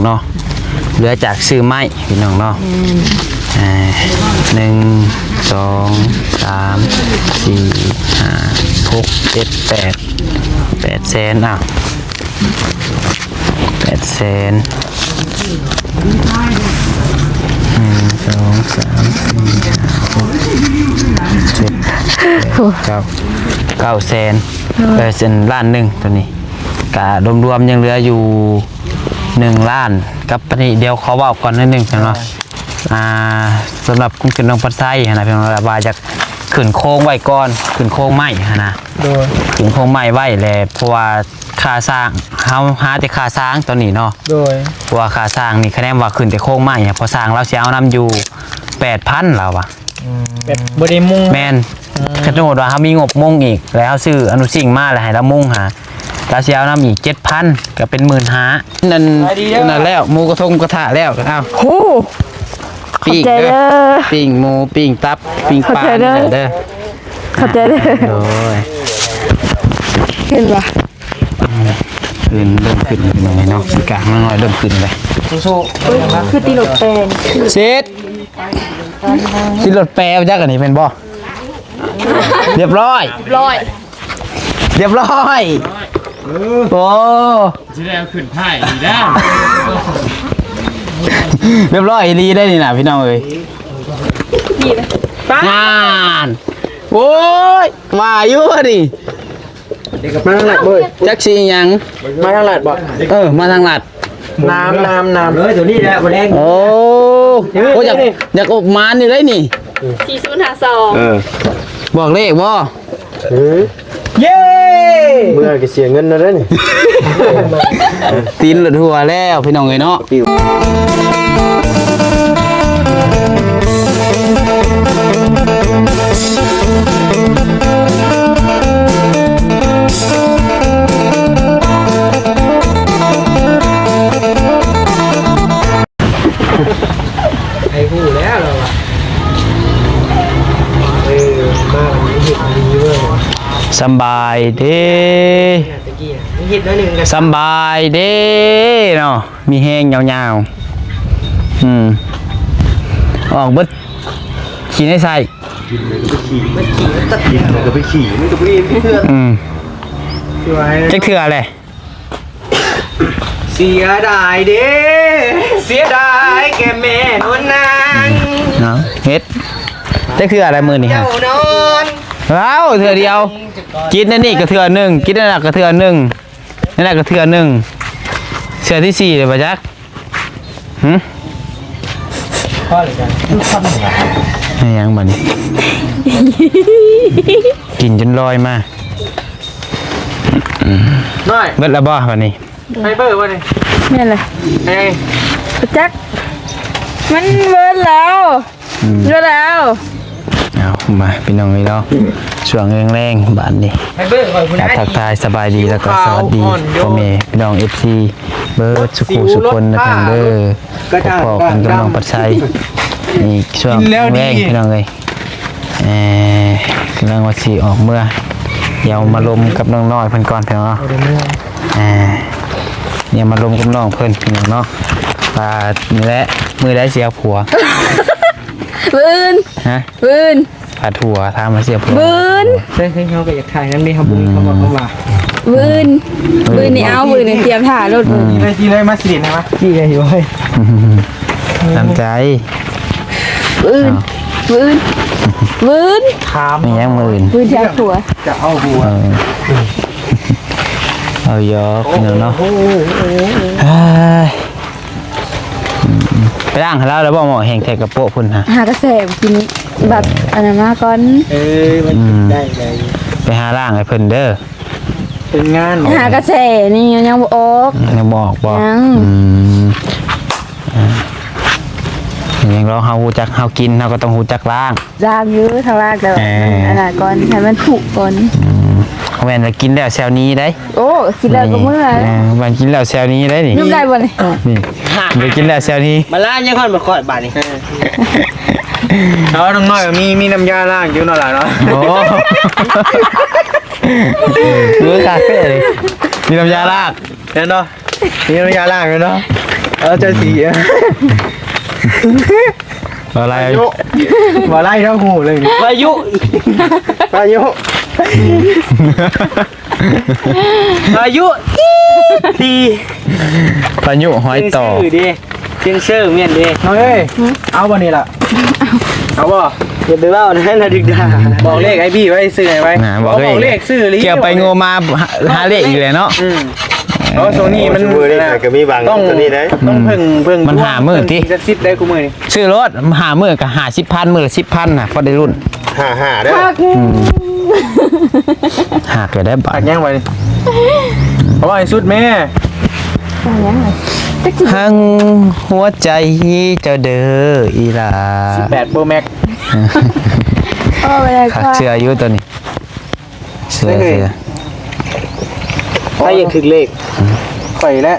ເນາະ ເຫຼືອຈາກຊື້ໄມ້ພີ່ນ້ອງເນາະ ອ່າ ໜຶ່ງ ສອງ ສາມ ສີ່ ຫ້າ ຫົກ ເຈັດ ແປດ ແປດແສນ ອ້າວ ແປດແສນ ໜຶ່ງ ສອງ ສາມ ສີ່ ຫ້າ ຫົກ ເຈັດ ແປດ ເກົ້າ ເກົ້າແສນ ເອີ ເຊັນລ້ານໜຶ່ງ ໂຕນີ້ ກະລວມໆຍັງເຫຼືອຢູ່ໜຶ່ງລ້ານກັບປານນີ້ ດຽວຂໍເວົ້າກ່ອນໜ້ອຍໜຶ່ງເນາະ ອ່າ ສຳລັບຄຸນຂຶ້ນນ້ອງພັດໄຊຫັ້ນນະ ເພິ່ນວ່າຢາກຂຶ້ນໂຄງໄວ້ກ່ອນ ຂຶ້ນໂຄງໄມ້ຫັ້ນນະ ໂດຍ ຂຶ້ນໂຄງໄມ້ໄວ້ແຫຼະ ເພາະວ່າຄ່າສ້າງ ເຮົາຫາແຕ່ຄ່າສ້າງຕອນນີ້ເນາະ ໂດຍ ເພາະວ່າຄ່າສ້າງນີ້ ຄະແນນວ່າຂຶ້ນແຕ່ໂຄງໄມ້ ເພາະຊ່າງລາວຊິເອົານຳຢູ່ແປດພັນ ລາວວ່າ ອືມ ແບບບໍ່ໄດ້ມຸງ ແມ່ນ ອືມ ຄັນສົມມຸດວ່າເຮົາມີງົບມຸງອີກ ແລ້ວເຮົາຊື້ອະນຸຊິງມາ ແລ້ວໃຫ້ລາວມຸງຫາ ລາວຊິເອົານຳອີກເຈັດພັນ ກໍເປັນໝື່ນຫ້າ ນັ້ນ ສະບາຍດີເດີ ນັ້ນແລ້ວ ໝູກະທົງກະທະແລ້ວ ເອົາ ໂຫ ປີ້ງເດີ ຂອບໃຈເດີ ປີ້ງໝູ ປີ້ງຕັບ ປີ້ງປາ ຂອບໃຈເດີ ນີ້ແຫຼະເດີ ຂອບໃຈເດີ ໂດຍ ເຫັນບໍ່? ອືມ ເລີ່ມຂຶ້ນແລ້ວເນາະ ກາງນ້ອຍໆເລີ່ມຂຶ້ນແລ້ວ ສູ້ໆ ຄືຕິດລົດແປງ ເສັດ ຕິດລົດແປງ ຈັກອັນນີ້ແມ່ນບໍ່? ຮຽບຮ້ອຍ ຮຽບຮ້ອຍ ຮຽບຮ້ອຍ ໂອ້ ຊິໄດ້ເອົາຂຶ້ນທ້າຍນີ້ນະ ຮຽບຮ້ອຍອີ່ຫຼີໄດ໋ນີ້ນະ ພີ່ນ້ອງເອີຍ ນີ້ນະ ງານ ໂອ້ຍ ວ່າຢູ່ນີ້ ມາທາງລັດເວີຍ ຈັກຊິອີ່ຫຍັງ ມາທາງລັດບໍ່? ເອີ ມາທາງລັດ ນ້ຳ ນ້ຳ ນ້ຳ ເອີ ໂຕນີ້ແຫຼະບໍ່ແດງ ໂອ້ ໂອ້ ຢາກ ຢາກອົບໝານຢູ່ໄດ໋ນີ້ ສີ່ສູນຫ້າສອງ ເອີ ບອກເລກບໍ່? ເອີ ເຢ້ ເມື່ອກໍເສຍເງິນແລ້ວເດ້ນີ້ ຕີນລົດຫົວແລ້ວພີ່ນ້ອງເອີຍເນາະ. ໃຜຮູ້ແລ້ວລາວວ່າ ເອີ ມາເຮັດດີເວີຍ ສຳບາຍເດ້ ຕະກີ້ເຮັດໜ້ອຍໜຶ່ງກໍ ສຳບາຍເດ້ເນາະ ມີແຮງຍາວໆ ອືມ ອອກເບິດຂີ້ໃນໄສ້ ກິນແລ້ວກໍໄປຂີ້ ມັນຂີ້ມັນຕັດ ກິນແລ້ວກໍໄປຂີ້ ມັນກໍບໍ່ໄດ້ເທື່ອ ອືມ ຈັກເທື່ອແຫຼະ. ເສຍດາຍເດ້ ເສຍດາຍແກ່ແມ່ນວນນາງ ເນາະ ເຮັດຈັກເທື່ອແຫຼະມື້ນີ້ຫາ ເຈົ້ານອນ ເວົ້າເທື່ອດຽວ ກິນອັນນີ້ກໍເທື່ອໜຶ່ງ ກິນອັນນັ້ນກໍເທື່ອໜຶ່ງ ນັ້ນກໍເທື່ອໜຶ່ງ ເທື່ອທີສີ່ແລ້ວບໍ່ຈັກ ຫຶ ພໍແລ້ວຈ້ະ ອີຫຍັງບັດນີ້ ກິນຈົນລອຍມາ ນ້ອຍ ເບິດແລ້ວບໍ່ບັດນີ້? ໄຟເບີບໍ່ນີ້? ແມ່ນແຫຼະ ເອີ ຈັກ ມັນເບິດແລ້ວ ອືມ ເບິດແລ້ວ ເອົາ ມາພີ່ນ້ອງເອີຍເນາະ ຊ່ວງແລງໆ ບາດນີ້ ໄຟເບີຂ້ອຍພຸ້ນນະ ທັກທາຍສະບາຍດີ ແລ້ວກໍສະຫວັດດີພໍ່ແມ່ພີ່ນ້ອງ ເອັຟຊີ ເບິດສູ່ຜູ້ສູ່ຄົນນະພີ່ນ້ອງເດີ ພົບພໍ້ກັນກັບນ້ອງພັດໄຊ ອີກຊ່ວງແລງໆ ພີ່ນ້ອງເອີຍ. ເອີ ກຳລັງວ່າຊິອອກເມືອ ດຽວມາລົມກັບນ້ອງນ້ອຍເພິ່ນກ່ອນເນາະ ເອີ ດຽວມາລົມກັບນ້ອງເພິ່ນເນາະ ວ່ານີ້ແຫຼະ ມື້ໃດຊິເອົາຜົວ? ມື້ອື່ນ ຮະ? ມື້ອື່ນ ພາຜົວ ຖາມວ່າຊິເອົາຜົວ? ມື້ອື່ນ ເຮີ້ຍ ເຮົາກໍຢາກຖ່າຍນຳເດ້ ເຮົາບໍ່ມີຄຳວ່າ ອືມ ຄຳວ່າ ມື້ອື່ນ ມື້ອື່ນນີ້ເອົາ ມື້ອື່ນນີ້ຕຽມຖ້າໂລດ ອືມ ມື້ອື່ນນີ້ ໄດ້ທີ່ໄດ້ມາຊິຫຼິ້ນນະ ທີ່ໄດ້ຢູ່ເວີຍ ຕາມໃຈ ມື້ອື່ນ ມື້ອື່ນ ມື້ອື່ນ ຖາມ ມີຫຍັງມື້ອື່ນ? ມື້ອື່ນຊິເອົາຜົວ ຈະເອົາຜົວ ເອີ ເອົາຢອກເນາະ ໂອ້ໂຫ ເອີຍ ອືມ ໄປລ້າງໃຫ້ລາວແລ້ວບໍ່? ໝໍ້ແຫ້ງແທ້ກະໂປະພຸ້ນຫະ ຫາກະແສກິນ ບັດ ເອີ ອັນນັ້ນມາກ່ອນ ເອີ ມັນ ອືມ ໄດ້ ໄດ້ ໄປຫາລ້າງໃຫ້ເພິ່ນເດີ ເປັນງານ ຫາກະແສນີ້ຍັງບໍ່ອອກ ຍັງບໍ່ອອກບໍ່? ຍັງ ອືມ ອ່າ ຍັງລອງເຮົາຮູ້ຈັກ ເຮົາກິນ ເຮົາກໍຕ້ອງຮູ້ຈັກລ້າງ ລ້າງຢູ່ ຖ້າລ້າງແລ້ວ ເອີ ອັນນັ້ນກ່ອນ ໃຫ້ມັນຜຸກ່ອນ ອືມ ບໍ່ແມ່ນວ່າກິນແລ້ວແຊວໜີໄດ໋ ໂອ້ ກິນແລ້ວກໍເມືອ ເອີ ມັນກິນແລ້ວແຊວໜີໄດ໋ນີ້ ຍືມໄດ້ບໍ່ນີ້? ນີ້ ໄດ້ກິນແລ້ວແຊວໜີ ມາລ້າງຍັງກ່ອນ ບໍ່ຄ່ອຍບາດນີ້ ເອົາ ນ້ອງນ້ອຍມີ ມີນ້ຳຢາລ້າງຢູ່ເນາະຫຼານເນາະ ໂອ້ ເອີ ຄັກເດ້ ມີນ້ຳຢາລ້າງ ແມ່ນເນາະ ມີນ້ຳຢາລ້າງແມ່ນເນາະ ເອົາໃຈສີ ບໍ່ໄລ່ ບໍ່ໄລ່ທັງຫູເລີຍນີ້ ພາຍຸ ພາຍຸ ພາຍຸ ພາຍຸຫອຍຕໍ່ ຊື່ເດ້ ເຊັນເຊີແມ່ນເດ້ ນ້ອງເອີຍ ເອົາບໍ່ນີ້ລະ ເອົາບໍ່? ຢ່າໄປເວົ້ານະ ລະດຶກດາ ບອກເລກອ້າຍບີໄວ້ ຊື້ໃຫ້ໄວ້ ນະ ບອກເລກ ບອກເລກ ຊື້ອີ່ຫຼີ ກ່ຽວໄປງົວມາ ຫາເລກອີກແຫຼະເນາະ ອືມ ເພາະວ່າຊ່ວງນີ້ມັນ ຊຸມື້ນີ້ກໍມີບາງ ຕ້ອງ ຕົວນີ້ໄດ໋ ຕ້ອງເພິ່ງ ເພິ່ງ ມັນຫ້າມື້ຕິ ເພິ່ງສິ່ງສັກສິດໄດ໋ ຄູ່ມື້ນີ້ ຊື້ໂລດ ຫ້າມື້ກໍຫ້າສິບພັນ ມື້ລະສິບພັນນະ ພໍໄດ້ລຸ້ນ ຫ້າຫ້າເດີ ອືມ ຫາກກໍໄດ້ບາດ ຫາກຫຍັງໄວ້ນີ້ ເອົາໄວ້ໃຫ້ສຸດແມ່ ຫາກຫຍັງ ຮັງຫົວໃຈເຈົ້າເດີອີ່ຫຼ້າ ສິບແປດໂປຣແມັກ ໂອ້ ບໍ່ໄດ້ ຄັກ ເຊື່ອຢູ່ຕົວນີ້ ເຊື່ອ ເຊື່ອ ໃຜຢາກຖືກເລກ ຂ້ອຍແຫຼະ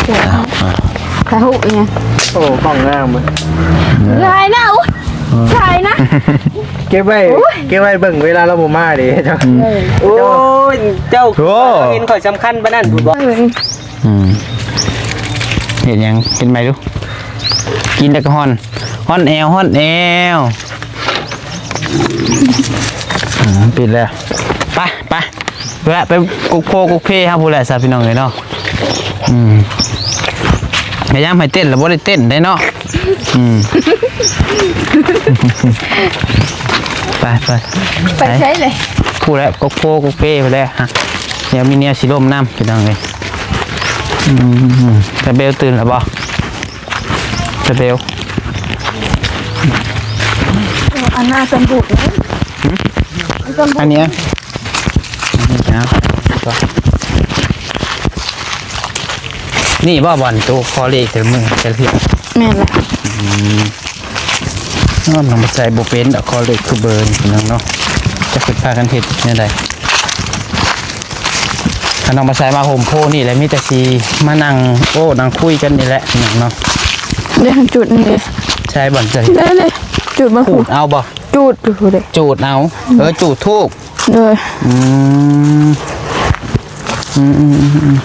ອ່າ ອ່າ ຂະຫຸອີ່ຫຍັງ ໂອ້ ຫ້ອງນ້ຳເວີຍ ຖ່າຍນະ ໂອ້ຍ ຖ່າຍນະ ເກັບໄວ້ ເກັບໄວ້ເບິ່ງເວລາລາວບໍ່ມາເດ້ ເຈົ້າ ໂອ້ຍ ເຈົ້າ ໂອ້ ເຫັນຂ້ອຍສຳຄັນປານນັ້ນພຸ້ນບໍ່? ອືມ ເຮັດຫຍັງ? ເຮັດໃໝ່ດູ ກິນແລ້ວກໍຮ້ອນ ຮ້ອນແອວ ຮ້ອນແອວ ອືມ ປິດແລ້ວ ໄປ ໄປ ໄປ ໄປກຸກໂພກຸກເພເຮົາພຸ້ນແຫຼະຊະ ພີ່ນ້ອງເອີຍເນາະ ອືມ ພະຍາຍາມໃຫ້ເຕັ້ນລະບໍ່ໄດ້ເຕັ້ນໄດ໋ເນາະ ອືມ ໄປ ໄປ ໄປໃສເລີຍ ພຸ້ນແຫຼະ ກົກໂພກົກເພພຸ້ນແຫຼະ ດຽວມີແນວຊິລົມນຳ ພີ່ນ້ອງເອີຍ ອືມ ຕາເບວຕື່ນລະບໍ່? ຕາເບວ ອັນໜ້າສົມບູນ ຫືມ ອັນສົມບູນ ອັນນີ້ ນີ້ບໍ່ ບ່ອນໂຕຂໍເລກແຕ່ລະມື້ແຕ່ລະເທື່ອ ແມ່ນລະ ອືມ ນ້ອງບໍ່ໃສ່ບໍ່ເປັນດອກ ຂໍເລກຄູ່ເບີນີ້ພີ່ນ້ອງເນາະ ຈັກເພິ່ນພາກັນເຮັດແນວໃດ ຄັນນ້ອງບໍ່ໃສ່ມາໂຮມໂພນີ້ແຫຼະ ມີແຕ່ຊິມານັ່ງໂອ້ນັ່ງຄຸຍກັນນີ້ແຫຼະພີ່ນ້ອງເນາະ ເດ້ ຈຸດນີ້ ໃສ່ບ່ອນໃສ່ ເດ້ ເດ້ ຈຸດມາ ຈູດເອົາບໍ່? ຈູດ ຈູດເອົາ ເອີ ຈູດທູບ ໂດຍ ອືມ ອືມ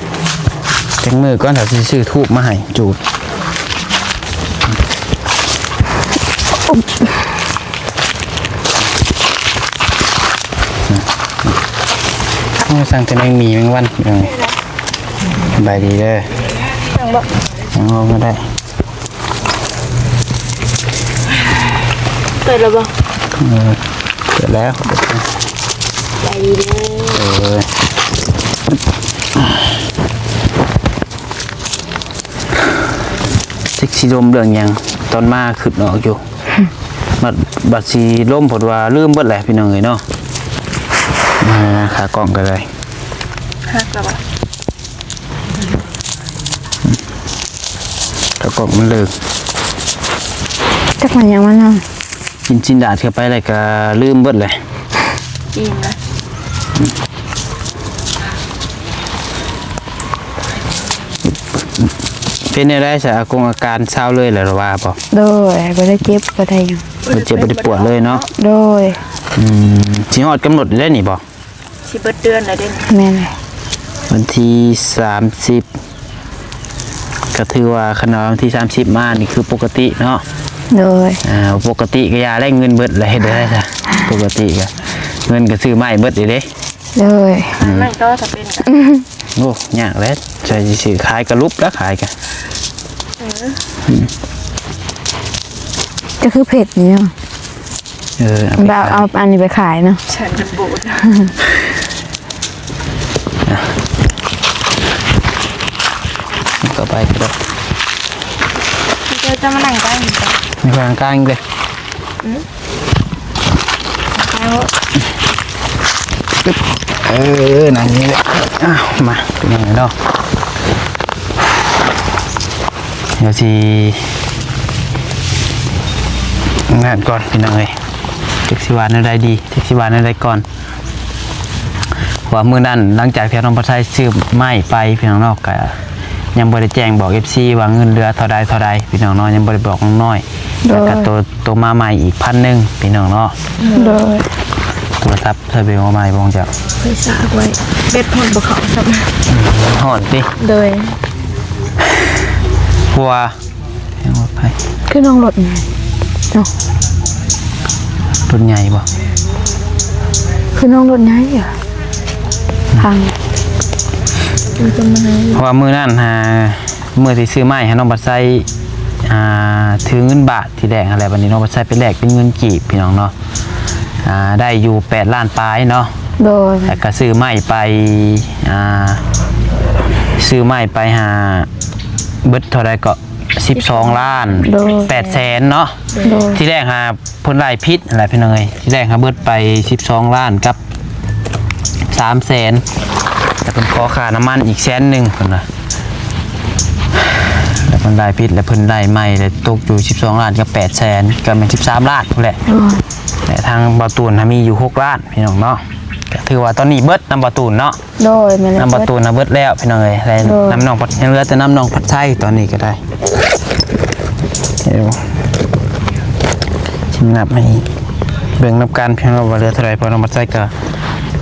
ໆ ຈັກມື້ກ່ອນ ຖ້າຊິຊື້ທູບມາໃຫ້ຈູດ ໂອ້ ສັ່ງແຕ່ແມງໝີ່ແມງວັນ ສະບາຍດີເດີ ຍັງບໍ່ ຍັງບໍ່ໄດ້ ເປີດແລ້ວບໍ່? ເອີ ເປີດແລ້ວ ໄປເດີ ເອີ ຈັກຊິລົມເລື່ອງຫຍັງ ຕອນມາຄຶດອອກຢູ່ ບັດ ບັດຊິລົມ ເພິ່ນວ່າລືມເບິດແຫຼະ ພີ່ນ້ອງເອີຍເນາະ ອ່າ ຂາກ້ອງກໍໄດ້ ຫັກແລ້ວບໍ່? ຂາກ້ອງມັນເລີກ ຈັກມາຫຍັງມານຳ ກິນຊີ້ນດາດເຂົ້າໄປແລ້ວກໍລືມເບິດແຫຼະ ອີ່ມລະ ເປັນແນວໃດຊະ ອາກົງອາການເຊົາເລີຍແຫຼະ ຫຼືວ່າບໍ່? ໂດຍ ບໍ່ໄດ້ເຈັບບໍ່ໄດ້ຫຍັງ ບໍ່ເຈັບບໍ່ໄດ້ປວດເລີຍເນາະ ໂດຍ ອືມ ຊິຮອດກຳນົດແລ້ວນີ້ບໍ່? ຊິເບິດເດືອນແລ້ວເດ້ ແມ່ນ ວັນທີສາມສິບ ກໍຖືວ່າຄັນວ່າວັນທີສາມສິບມານີ້ຄືປົກກະຕິເນາະ ໂດຍ ອ່າ ປົກກະຕິກໍຢ່າແລ້ວ ເງິນເບິດແລ້ວເຮັດໄດ້ຊະ ປົກກະຕິກໍເງິນກໍຊື້ໄມ້ເບິດເດ້ ໂດຍ ອືມ ນັ້ນກໍຖ້າເປັນ ໂອ້ ຍາກແຫຼະ ໃສ່ຊື່ໆ ຂາຍກໍຫຼຸບແລ້ວ ຂາຍກໍ ເອີ ອືມ ກໍຄືເຜັດນີ້ເນາະ ເອີ ເອົາໄປຂາຍ ເອົາອັນນີ້ໄປຂາຍເນາະ ແສນຈະໂບດ ອ່ະ ກໍໄປກໍໄດ້ ເຈົ້າຈະມານັ່ງກາງນີ້ ມານັ່ງກາງເລີຍ ອືມ ເອົາ ເອີ ນັ່ງນີ້ແຫຼະ ອ້າວ ມາ ເປັນຫຍັງເນາະ ດຽວຊິງານກ່ອນ ພີ່ນ້ອງເອີຍ ຈັກຊິວ່າແນວໃດດີ ຈັກຊິວ່າແນວໃດກ່ອນ ເພາະວ່າມື້ນັ້ນ ຫຼັງຈາກທີ່ນ້ອງປະໄຊຊື້ໄມ້ໄປ ພີ່ນ້ອງເນາະ ກະຍັງບໍ່ໄດ້ແຈ້ງບອກເອັຟຊີວ່າເງິນເຫຼືອເທົ່າໃດເທົ່າໃດ ພີ່ນ້ອງເນາະ ຍັງບໍ່ໄດ້ບອກນ້ອງນ້ອຍ ໂດຍ ແລ້ວກະໂຕ ໂຕມາໃໝ່ອີກພັນໜຶ່ງ ພີ່ນ້ອງເນາະ ໂດຍ ໂທລະສັບ ໃຊ້ເບວມາໃໝ່ບໍ່ ຂອງເຈົ້າ ຂ້ອຍສາກໄວ້ ແບັດຮອດບໍ່ເຂົ້າຊ້ຳ ອືມ ຮ້ອນຕິ ໂດຍ ຜົວ ຍັງບໍ່ໄປ ຄືນ້ອງລົດໃຫຍ່ເນາະ ລົດໃຫຍ່ບໍ່ ຄືນ້ອງລົດໃຫຍ່ອະ ພັງ ເພາະວ່າມື້ນັ້ນຫາ ມື້ທີ່ຊື້ໄມ້ໃຫ້ນ້ອງບັດໄຊ ອ່າ ຖືເງິນບາດ ທີແລກຫັ້ນແຫຼະ ບັດນີ້ນ້ອງບັດໄຊໄປແລກເປັນເງິນກີບ ພີ່ນ້ອງເນາະ ອ່າ ໄດ້ຢູ່ແປດລ້ານປາຍເນາະ ໂດຍ ແລ້ວກໍຊື້ໄມ້ໄປ ອ່າ ຊື້ໄມ້ໄປຫາ ເບິດເທົ່າໃດເກາະ ສິບສອງລ້ານ ໂດຍ ແປດແສນເນາະ ໂດຍ ທີແລກຫາເພິ່ນໄລ່ຜິດຫັ້ນແຫຼະ ພີ່ນ້ອງເອີຍ ທີແລກຫາເບິດໄປສິບສອງລ້ານກັບ ສາມແສນ ແລ້ວເພິ່ນຂໍຄ່ານ້ຳມັນອີກແສນໜຶ່ງ ເພິ່ນວ່າ ແລ້ວເພິ່ນໄລ່ຜິດ ແລ້ວເພິ່ນໄລ່ໃໝ່ ແລ້ວຕົກຢູ່ສິບສອງລ້ານກັບແປດແສນ ກໍແມ່ນສິບສາມລ້ານພຸ້ນແຫຼະ ໂດຍ ແລະທາງບ່າວຕູນຫາມີຢູ່ຫົກລ້ານ ພີ່ນ້ອງເນາະ ກໍຖືວ່າຕອນນີ້ເບິດນຳບ່າວຕູນເນາະ ໂດຍ ແມ່ນແລ້ວ ນຳບ່າວຕູນນະເບິດແລ້ວ ພີ່ນ້ອງເອີຍ ແລະ ໂດຍ ນຳນ້ອງພັດ ຍັງເຫຼືອແຕ່ນຳນ້ອງພັດໄຊຕອນນີ້ກໍໄດ້ ເອີ ຊິນັບໃຫ້ເບິ່ງນຳກັນ ພີ່ນ້ອງ ວ່າເຫຼືອເທົ່າໃດ ເພາະນ້ອງພັດໄຊກໍ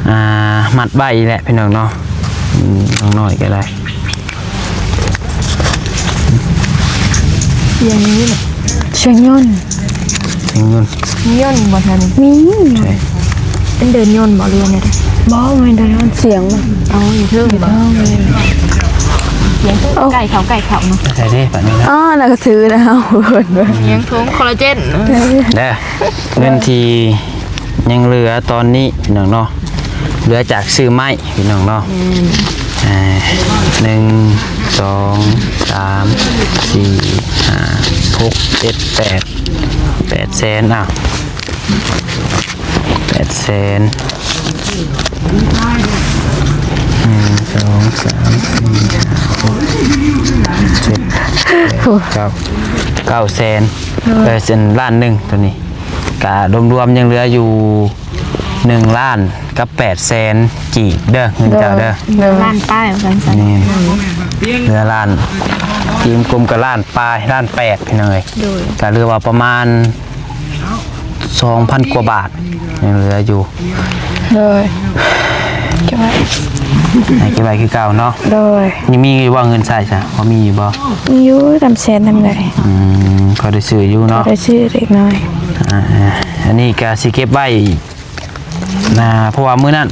ອ່າ ມັດໄວ້ແຫຼະ ພີ່ນ້ອງເນາະ ອືມ ນ້ອງນ້ອຍກໍໄດ້ ສຽງນີ້ແຫຼະ ສຽງຍົນ ສຽງຍົນ ມີຍົນບໍ່ແຖວນີ້? ມີ ໃຊ່ ເປັນເດີ່ນຍົນບໍ່ ຫຼືວ່າແນວໃດ? ບໍ່ ບໍ່ແມ່ນເດີ່ນຍົນ ສຽງມັນ ອໍ ຢູ່ເທິງບໍ່? ຢູ່ເທິງ ສຽງ ເອົ້າ ໃກ້ເຂົ້າ ໃກ້ເຂົ້າເນາະ ໃສ່ເດ້ ປານນີ້ນະ ອໍ ນັ້ນກໍຖືແລ້ວ ຍັງຖົງຄໍລາເຈນ ເດີ ເງິນທີ່ຍັງເຫຼືອຕອນນີ້ ພີ່ນ້ອງເນາະ ເຫຼືອຈາກຊື້ໄມ້ ພີ່ນ້ອງເນາະ ແມ່ນ ອ່າ ໜຶ່ງ ສອງ ສາມ ສີ່ ຫ້າ ຫົກ ເຈັດ ແປດ ແປດແສນ ອ້າວ ແປດແສນ ໜຶ່ງ ສອງ ສາມ ສີ່ ຫ້າ ຫົກ ເຈັດ ແປດ ເກົ້າ ເກົ້າແສນ ເອີ ເຊັ່ນລ້ານໜຶ່ງ ຕົວນີ້ ກະລວມໆຍັງເຫຼືອຢູ່ໜຶ່ງລ້ານກັບແປດແສນກີບເດີ ເງິນເຈົ້າເດີ ໂດຍ ລ້ານປາຍວ່າຊັ້ນຊະ ແມ່ນ ເຫຼືອລ້ານ ຕີເປັນກົມກໍລ້ານປາຍ ລ້ານແປດ ພີ່ນ້ອງເອີຍ ໂດຍ ກະເຫຼືອວ່າປະມານສອງພັນກວ່າບາດ ຍັງເຫຼືອຢູ່ ໂດຍ ເກັບໄວ້ ໃຫ້ເກັບໄວ້ຄືເກົ່າເນາະ ໂດຍ ຍັງມີຢູ່ບໍ່ເງິນໃຊ້ຊະ ພໍມີຢູ່ບໍ່? ມີຢູ່ ນຳແຊນນຳໃດ ອືມ ພໍໄດ້ຊື້ຢູ່ເນາະ ພໍໄດ້ຊື້ເລັກນ້ອຍ ອ່າ ອັນນີ້ກໍຊິເກັບໄວ້ນະ ເພາະວ່າມື້ນັ້ນ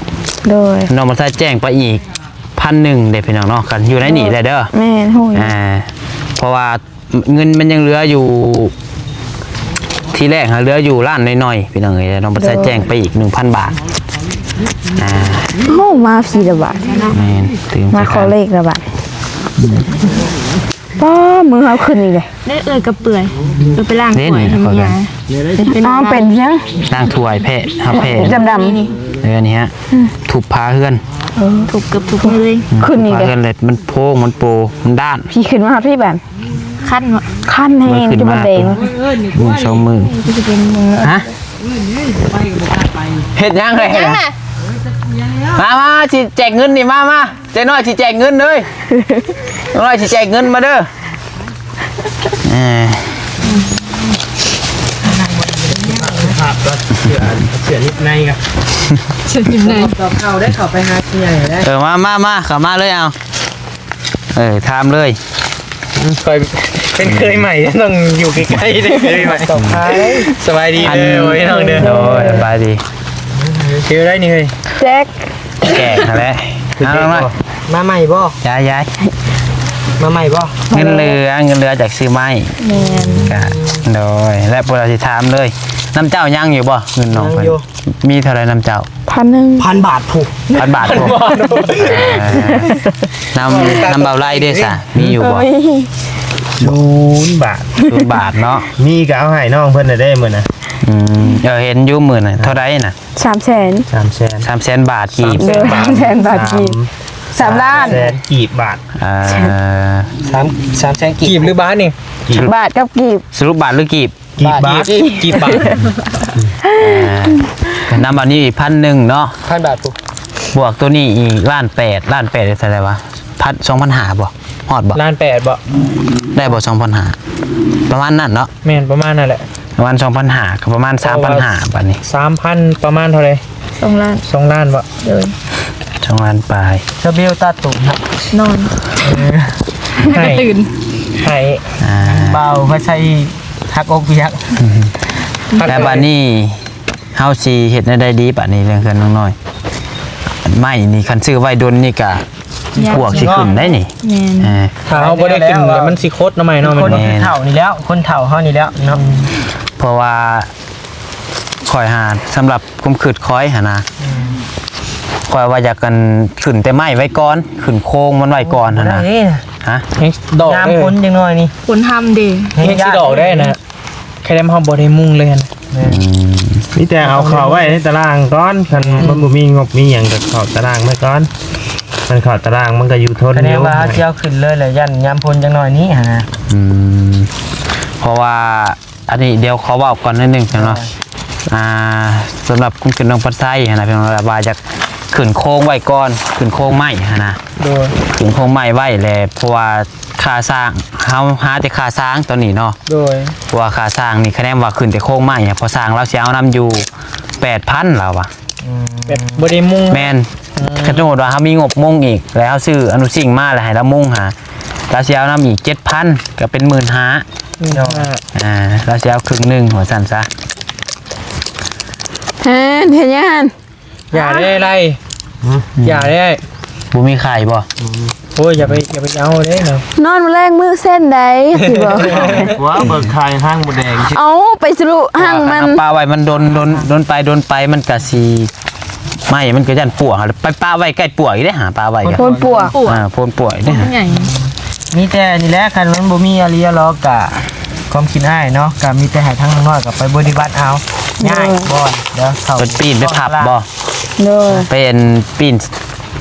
ໂດຍ ນ້ອງບັດໄຊແຈ້ງໄປອີກພັນໜຶ່ງເດ້ພີ່ນ້ອງເນາະ ຄັນຢູ່ໃນນີ້ແຫຼະເດີ ແມ່ນ ຮູ້ຢູ່ ອ່າ ເພາະວ່າ ເງິນມັນຍັງເຫຼືອຢູ່ ທີແລກຫາເຫຼືອຢູ່ລ້ານໜ້ອຍໆ ພີ່ນ້ອງເອີຍ ນ້ອງບັດໄຊແຈ້ງໄປອີກໜຶ່ງພັນບາດ ອ່າ ໂອ້ ມາພີລະບາດ ແມ່ນ ມາຂໍເລກລະບາດ ປ້າ ມືເຮົາຂຶ້ນອີກເດ້ ເດ້ ເອື້ອຍກະເປື່ອຍ ເອີ ໄປລ້າງຖ້ວຍໃຫ້ແມ່ ອ້າວ ເປັນຫຍັງ ລ້າງຖ້ວຍແພະ ເຮົາແພະ ດຳໆ ນີ້ ເອີ ນີ້ຮະ ທຸບຝາເຮືອນ ເອີ ທຸບເກືອບທຸກມື້ເລີຍ ຂຶ້ນອີກ ຝາເຮືອນແລ້ວມັນໂພງ ມັນໂປ ມັນດ້ານ ພີ້ຂຶ້ນມາຮອດພີ້ບາດ ຄັນເນາະ ຄັນແຮງ ຈົນມັນແດງ ມືສອງມື ຮະ ເຮັດຫຍັງເຮີ້ຍ ມາ ມາ ຊິແຈກເງິນນີ້ ມາ ມາ ເຈ້ນ້ອຍຊິແຈກເງິນເດີ ເຈ້ນ້ອຍຊິແຈກເງິນ ມາເດີ ເອີ ສະພາບກໍເສື້ອ ເສື້ອນິບໃນກໍ ເສື້ອນິບໃນ ຕໍ່ເຂົ້າໄດ້ ເຂົ້າໄປຫາຜູ້ໃຫຍ່ໄດ້ ເອີ ມາ ມາ ມາ ເຂົ້າມາເລີຍ ເອົາ ເອີ ຖາມເລີຍ ຂ້ອຍເປັນເຄີຍໃໝ່ ຕ້ອງຢູ່ໃກ້ໆເດ້ ເຄີຍໃໝ່ ສະບາຍດີເດີ ພີ່ນ້ອງເດີ ໂດຍ ສະບາຍດີ ເປັນໄດນີ້ເຮີ້ຍ ແຈກ ແຈກຫັ້ນແຫຼະ ເອົາມາ ມາໃໝ່ບໍ່? ຍາຍໆ ມາໃໝ່ບໍ່? ເງິນເຫຼືອ ເງິນເຫຼືອຈາກຊື້ໄມ້ ແມ່ນ ກະ ໂດຍ ແລະ ພວກເຮົາຊິຖາມເລີຍ ນຳເຈົ້າຍັງຢູ່ບໍ່? ເງິນນ້ອງເພິ່ນ ມີເທົ່າໃດນຳເຈົ້າ? ພັນໜຶ່ງ ພັນບາດພຸ້ນ ພັນບາດພຸ້ນ ເອີ ນຳ ນຳບ່າວໄລເດ້ຊະ ມີຢູ່ບໍ່? ໂອ້ຍ ສູນບາດ ສູນບາດເນາະ ມີກໍເອົາໃຫ້ນ້ອງເພິ່ນນະເດ້ມື້ນະ ອືມ ເອີ ເຫັນຢູ່ມື້ນະ ເທົ່າໃດນະ? ສາມແສນ ສາມແສນ ສາມແສນບາດກີບ ໂດຍ ສາມແສນບາດກີບ ສາມລ້ານ ສາມແສນກີບບາດ ເອີ ສາມ ສາມແສນກີບ ກີບ ຫຼືບາດນີ້? ບາດກັບກີບ ສະຫຼຸບບາດ ຫຼື ກີບ? ກີບບາດ ກີບບາດ ອ່າ ນຳອັນນີ້ອີກພັນໜຶ່ງເນາະ ພັນບາດພຸ້ນ ບວກຕົວນີ້ອີກລ້ານແປດ ລ້ານແປດເທົ່າໃດວະ ພັນ ສອງພັນຫ້າບໍ່ ຮອດບໍ່ ລ້ານແປດບໍ່ ໄດ້ບໍ່ ສອງພັນຫ້າ ປະມານນັ້ນເນາະ ແມ່ນ ປະມານນັ້ນແຫຼະ ປະມານສອງພັນຫ້າ ກໍປະມານສາມພັນຫ້າ ບາດນີ້ ສາມພັນ ປະມານເທົ່າໃດ? ສອງລ້ານ ສອງລ້ານບໍ່? ໂດຍ ສອງລ້ານປາຍ ຊາເບວຕາຕຸ່ມ ນອນ ເອີ ໃຫ້ ຕື່ນ ໃຫ້ ອ່າ ບ່າວພາໄຊຮັກອົກຮັກ ແລ້ວບາດນີ້ເຮົາຊິເຮັດແນວໃດດີ? ບາດນີ້ເລື່ອງເຮືອນນ້ອງນ້ອຍ ໄມ້ນີ້ຄັນຊື້ໄວ້ດົນນີ້ກະ ຍາກ ປວກຊິຂຶ້ນໄດ໋ນີ້ ແມ່ນ ເອີ ຖ້າເຮົາບໍ່ໄດ້ຂຶ້ນ ມັນຊິຄົດເນາະ ໄມ້ເນາະ ແມ່ນບໍ່? ຄົນເຖົ້ານີ້ແລ້ວ ຄົນເຖົ້າເຮົານີ້ແລ້ວເນາະ ເພາະວ່າ ຂ້ອຍຫາ ສຳລັບຄວາມຄິດຂ້ອຍຫັ້ນນະ ອືມ ຂ້ອຍວ່າຢາກ ອັນ ຂຶ້ນແຕ່ໄມ້ໄວ້ກ່ອນ ຂຶ້ນໂຄງມັນໄວ້ກ່ອນຫັ້ນນະ ບໍ່ໄດ້ເດ້ ຮະ ດອກ ຍາມຝົນຈັກໜ້ອຍນີ້ ຝົນຮຳເດ້ ເຮັດຊິດອກໄດ້ນະ ແຄ່ເຮົາບໍ່ໄດ້ມຸງເລີຍຫັ້ນ ອືມ ມີແຕ່ເອົາເຂົ້າໄວ້ໃນຕາລາງກ່ອນ ຄັນ ອືມ ມັນບໍ່ມີງົບມີຫຍັງກໍເຂົ້າຕາລາງໄວ້ກ່ອນ ມັນເຂົ້າຕາລາງມັນກໍຢູ່ທົນຢູ່ ຄະແນນວ່າເຮົາຊິເອົາຂຶ້ນເລີຍແຫຼະ ຢ້ານຍາມຝົນຈັກໜ້ອຍນີ້ຫັ້ນນະ ອືມ ເພາະວ່າ ອັນນີ້ດຽວຂໍເວົ້າກ່ອນໜ້ອຍໜຶ່ງເນາະ ໂດຍ ອ່າ ສຳລັບຄຸນຂຶ້ນນ້ອງພັດໄຊຫັ້ນນະ ເພິ່ນວ່າຢາກຂຶ້ນໂຄງໄວ້ກ່ອນ ຂຶ້ນໂຄງໄມ້ຫັ້ນນະ ໂດຍ ຂຶ້ນໂຄງໄມ້ໄວ້ແຫຼະ ເພາະວ່າຄ່າສ້າງ ເຮົາຫາແຕ່ຄ່າສ້າງຕອນນີ້ເນາະ ໂດຍ ເພາະວ່າຄ່າສ້າງນີ້ຄະແນນວ່າຂຶ້ນແຕ່ໂຄງໄມ້ ເພາະຊ່າງລາວຊິເອົານຳຢູ່ແປດພັນ ລາວວ່າ ອືມ ແບບບໍ່ໄດ້ມຸງ ແມ່ນ ອືມ ຄັນສົມມຸດວ່າເຮົາມີງົບມຸງອີກ ແລ້ວເຮົາຊື້ອະນຸຊິງມາ ແລ້ວໃຫ້ລາວມຸງຫາ ລາວຊິເອົານຳອີກເຈັດພັນ ກໍເປັນໝື່ນຫ້າ ໝື່ນຫ້າ ອ່າ ລາວຊິເອົາເຄິ່ງໜຶ່ງວ່າຊັ້ນຊະ ແຮນ ເຮັດຫຍັງຫັ້ນ? ຢ່າໄດ້ໄລ່ ຫື? ຢ່າໄດ້ ບໍ່ມີໄຂ່ບໍ່? ໂອ້ຍ ຢ່າໄປ ຢ່າໄປເອົາເດ້ເນາະ ນອນມື້ແລງມື້ເສັ້ນໃດ ຊິບອກ ວ່າເບິ່ງໄຂ່ຫາງໝົດແດງ ເອົາໄປສະລຸຫາງມັນ ປະໄວ້ມັນດົນ ດົນ ດົນໄປ ດົນໄປ ມັນກະຊິ ໄມ້ມັນກໍຢ້ານປົວ ໄປປະໄວ້ໃກ້ປົວອີກເດ້ ຫາປະໄວ້ກໍ ໂພນປົວ ອ່າ ໂພນປົວອີກເດ້ ໃຫຍ່ ມີແຕ່ນີ້ແຫຼະ ຄັນມັນບໍ່ມີອີ່ຫຼີຫຼອກກະ ຄວາມຄິດອ້າຍເນາະ ກະມີແຕ່ໃຫ້ທາງນ້ອງນ້ອຍກໍໄປບໍລິບັດເອົາ ໂດຍ ງ່າຍບໍ່ ດຽວເຂົາ ເປັນປີນໄປພັບບໍ່ ໂດຍ ເປັນປີນ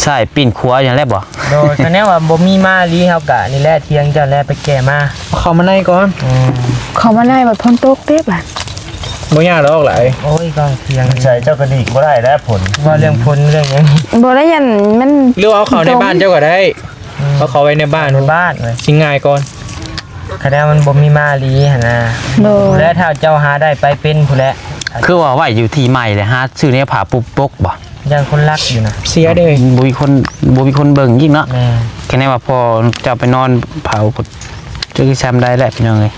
ຊ້າຍປີນຂວາຫຍັງແຫຼະບໍ່ ໂດຍ ຄະແນນວ່າບໍ່ມີມາອີ່ຫຼີ ເຮົາກະນີ້ແຫຼະ ຖຽງເຈົ້າແຫຼະ ໄປແກ່ມາ ເຂົ້າມາໃນກ່ອນ ອືມ ເຂົ້າມາໃນບັດຝົນຕົກເດ້ບັດ ບໍ່ຍາກດອກຫຼາຍ ໂອ້ຍ ກອງທຽງ ໃສ່ເຈົ້າກະດີກບໍ່ໄດ້ແລ້ວຝົນ ເວົ້າເລື່ອງຝົນເລື່ອງຫຍັງ ບໍ່ໄດ້ ຢ້ານມັນ ຫຼືເອົາເຂົ້າໃນບ້ານເຈົ້າກໍໄດ້ ອືມ ເອົາເຂົ້າໄວ້ໃນບ້ານ ໃນບ້ານເວີຍ ຊິງ່າຍກ່ອນ ຄະແນນມັນບໍ່ມີມາອີ່ຫຼີຫັ້ນນະ ໂດຍ ແລ້ວຖ້າເຈົ້າຫາໄດ້ໄປເປັນພຸ້ນແຫຼະ ຄືວ່າໄວ້ຢູ່ທີ່ໃໝ່ແລ້ວ ຫາຊື້ແນວຜ້າປຸກປົກບໍ່ ຢ້ານຄົນລັກຢູ່ນະ ເສຍເດ້ ບໍ່ມີຄົນ ບໍ່ມີຄົນເບິ່ງອີກເນາະ ແມ່ນ ຄະແນນວ່າພໍເຈົ້າໄປນອນເຜົາ ຈັກຊິຊ່ຳໃດແຫຼະພີ່ນ້ອງເອີຍ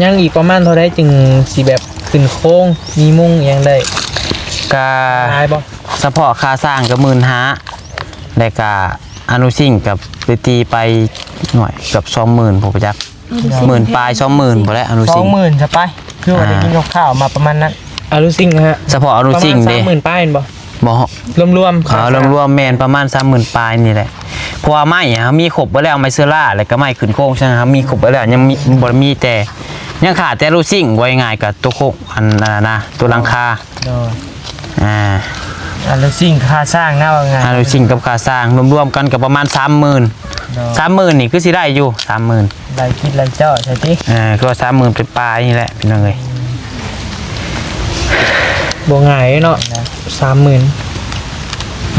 ຍັງອີກປະມານເທົ່າໃດຈຶ່ງຊິແບບຂຶ້ນໂຄງ ມີມຸງອີ່ຫຍັງໄດ້? ກະ ຫຼາຍບໍ່? ສະເພາະຄ່າສ້າງກະໝື່ນຫ້າ ແລະກະອະນຸຊິງກະໄປຕີໄປ ໜ້ອຍ ເກືອບສອງໝື່ນພຸ້ນ ບໍ່ຈັກ ໝື່ນປາຍ ສອງໝື່ນພຸ້ນແຫຼະ ອະນຸຊິງ ສອງໝື່ນຊະໄປ ຄືວ່າໄດ້ຍິນຂ່າວໆມາປະມານນັ້ນ ອະນຸຊິງນະ ສະເພາະອະນຸຊິງເດ້ ປະມານສາມໝື່ນປາຍແມ່ນບໍ່? ບໍ່ ລວມໆ ເອີ ລວມໆແມ່ນປະມານສາມໝື່ນປາຍນີ້ແຫຼະ ເພາະວ່າໄມ້ເຮົາມີຄົບເບິດແລ້ວ ໄມ້ເຊື້ອລາ ແລ້ວກະໄມ້ຂຶ້ນໂຄງ ຊັ້ນເຮົາມີຄົບເບິດແລ້ວ ຍັງມີ ບໍ່ໄດ້ມີແຕ່ ຍັງຂາດແຕ່ອະນຸຊິງ ເວົ້າງ່າຍໆກະໂຕໂຄງ ອັນນັ້ນນະ ໂຕຫຼັງຄາ ໂດຍ ອ່າ ອະນຸຊິງຄ່າສ້າງນະ ເວົ້າງ່າຍ ອະນຸຊິງກັບຄ່າສ້າງລວມໆກັນກະປະມານສາມໝື່ນ ໂດຍ ສາມໝື່ນນີ້ຄືຊິໄດ້ຢູ່ ສາມໝື່ນ ໄລ່ຄິດໄລ່ເຈາະໃສ່ຕິ ເອີ ຄືວ່າສາມໝື່ນປາຍໆນີ້ແຫຼະພີ່ນ້ອງເອີຍ ບໍ່ງ່າຍເນາະ ສາມໝື່ນ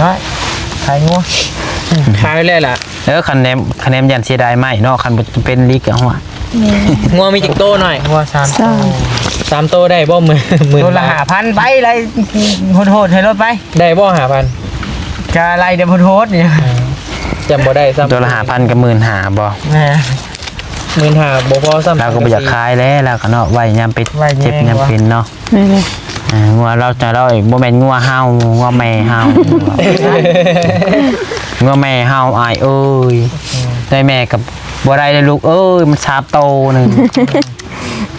ນ້ອຍ ຂາຍງົວ ຂາຍແລ້ວລະ ເອີ ຄະແນນ ຄະແນນຢ້ານເສຍດາຍໄມ້ເນາະ ຄັນບໍ່ເປັນລີກະຫົວ ແມ່ນ ງົວມີຈັກໂຕນ້ອຍ? ງົວສາມໂຕ ສາມໂຕໄດ້ບໍ່? ໝື່ນ ໂຕລະຫ້າພັນ ໄປໄລ່ໂຫດໆໃຫ້ໂລດໄປ ໄດ້ບໍ່ຫ້າພັນ? ກະໄລ່ແຕ່ໂຫດໆນີ້ ຈຳບໍ່ໄດ້ຊ້ຳ ໂຕລະຫ້າພັນກະໝື່ນຫ້າບໍ່? ແມ່ນ ໝື່ນຫ້າບໍ່ພໍຊ້ຳ ລາວກໍບໍ່ຢາກຂາຍແຫຼະ ລາວກໍເນາະ ໄວ້ຍາມເປັນ ໄວ້ແຍງ ເຈັບຍາມເປັນເນາະ ແມ່ນເລີຍ ອ່າ ງົວລາວ ລາວບໍ່ແມ່ນງົວເຮົາ ງົວແມ່ເຮົາ ງົວແມ່ເຮົາອ້າຍເອີຍ ໄດ້ແມ່ກໍບໍ່ໄດ້ເດ້ລູກເອີຍ ມັນສາມໂຕໜຶ່ງ